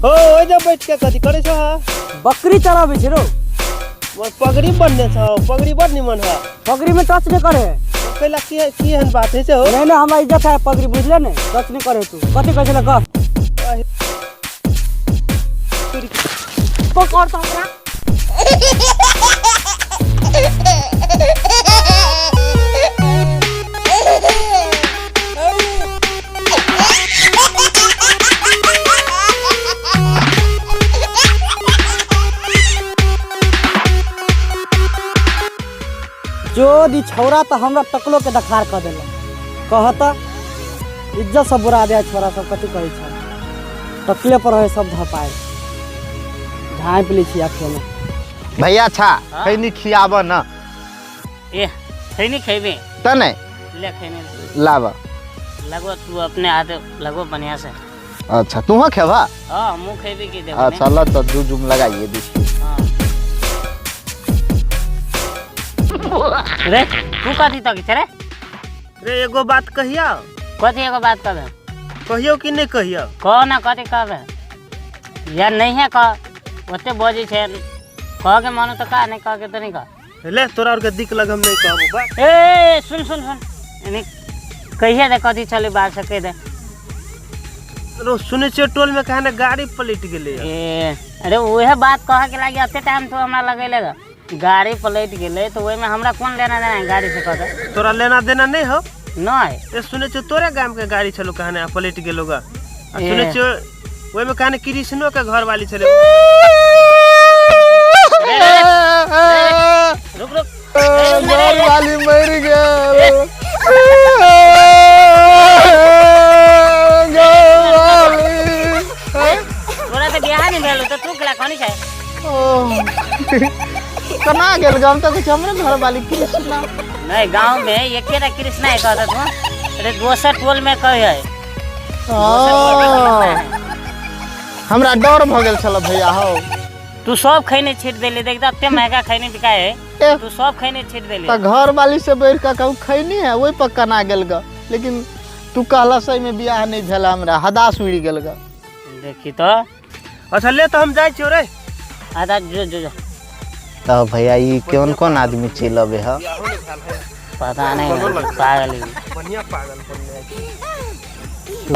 हो ओइ जे बैठ के कथी करै छह? बकरी चराबै छै रो। मोर पगड़ी बन्ने छौ, पगड़ी बड़ निमन है। पगड़ी में टच नहीं करे। कैला की की एहन बात है से हो? नहीं नहीं, हमरा इज्जत है पगड़ी, बुझले ने? टच नहीं करे तू। कथी कहै छले कह। पकड़ तो हमरा। जो दी छौरा तऽ हमरा टकलो के दखार कऽ देलक। कहता इज्जत सब बुरा दे छोरा सब। कथी कहै छै, टकले पर रहे सब धपाए झाँपि लै छी अखन। भैया छा खैनी खियाब न। ए खैनी खेबे? त नहीं। ले खैनी। लाब। लगो तू अपने हाथ लगो बढ़िया से। अच्छा, तू खेबा? हाँ, हमहूँ खेबे की देखो। अच्छा ल तो दू जुम लगाइए दी। हाँ। रे तू कथी तक छै रे? रे एगो बात कहिया। कथी एगो बात कहबे? कहियो कि नहीं कहियो? कह ना, कथी कहबे यार? नहीं है कह, ओते बजै छै। कह के मानो तो कह, नहीं कह के तो नहीं कह। ले तोरा और के दिक लग, हम नहीं कहबो बा। ए सुन सुन सुन, एने कहिया दे, कथी चले बात से कह दे। रो सुनै छियै टोल में कहे ने गाड़ी पलट गेलै। ए अरे उहे बात कह के लागी अते टाइम तो हमरा लगेले। गाड़ी पलट गेलै तो ओहिमे हमरा कोन लेना देना है गाड़ी से, कह दे। तोरा लेना देना नहीं हो? नहीं। ए सुनै छियै तोरे गाम के गाड़ी छलो कहने आ पलट गेलो गा। आ ए। सुनै छियै ओहिमे कहने कृष्णो के घर वाली छलै। रुक रुक। घर वाली मर गेल। तोरा तऽ बियाह नहीं भेल तो तू केला कनी छै? कना गेल गाम तऽ कुछ हमरे घर वाली कृष्णा। नहीं, गांव में एकेटा कृष्णा है कहता तू। अरे दोसर टोल में कहे है, दोसर टोल में कृष्णा है। हमरा डर भऽ गेल छल भैया हौ। तू सब खैने छीट देली, देख त एते महंगा खैने बिकाए है। ए, तू सब खैने छीट देली। तऽ घर वाली से बढ़ि कऽ कहू खैनी है, ओहि पर कना गेल ग। लेकिन तू कहला सही में बियाह नहीं भेल, हमरा हदास उड़ि गेल ग। देखी तो। अच्छा ले तो हम जाइ छियौ रे। आधा जो जो जो। तऽ भैया ई कोन कोन आदमी चलि अबै है? पता नहीं, पागल है। बढ़िया पागल बनने है।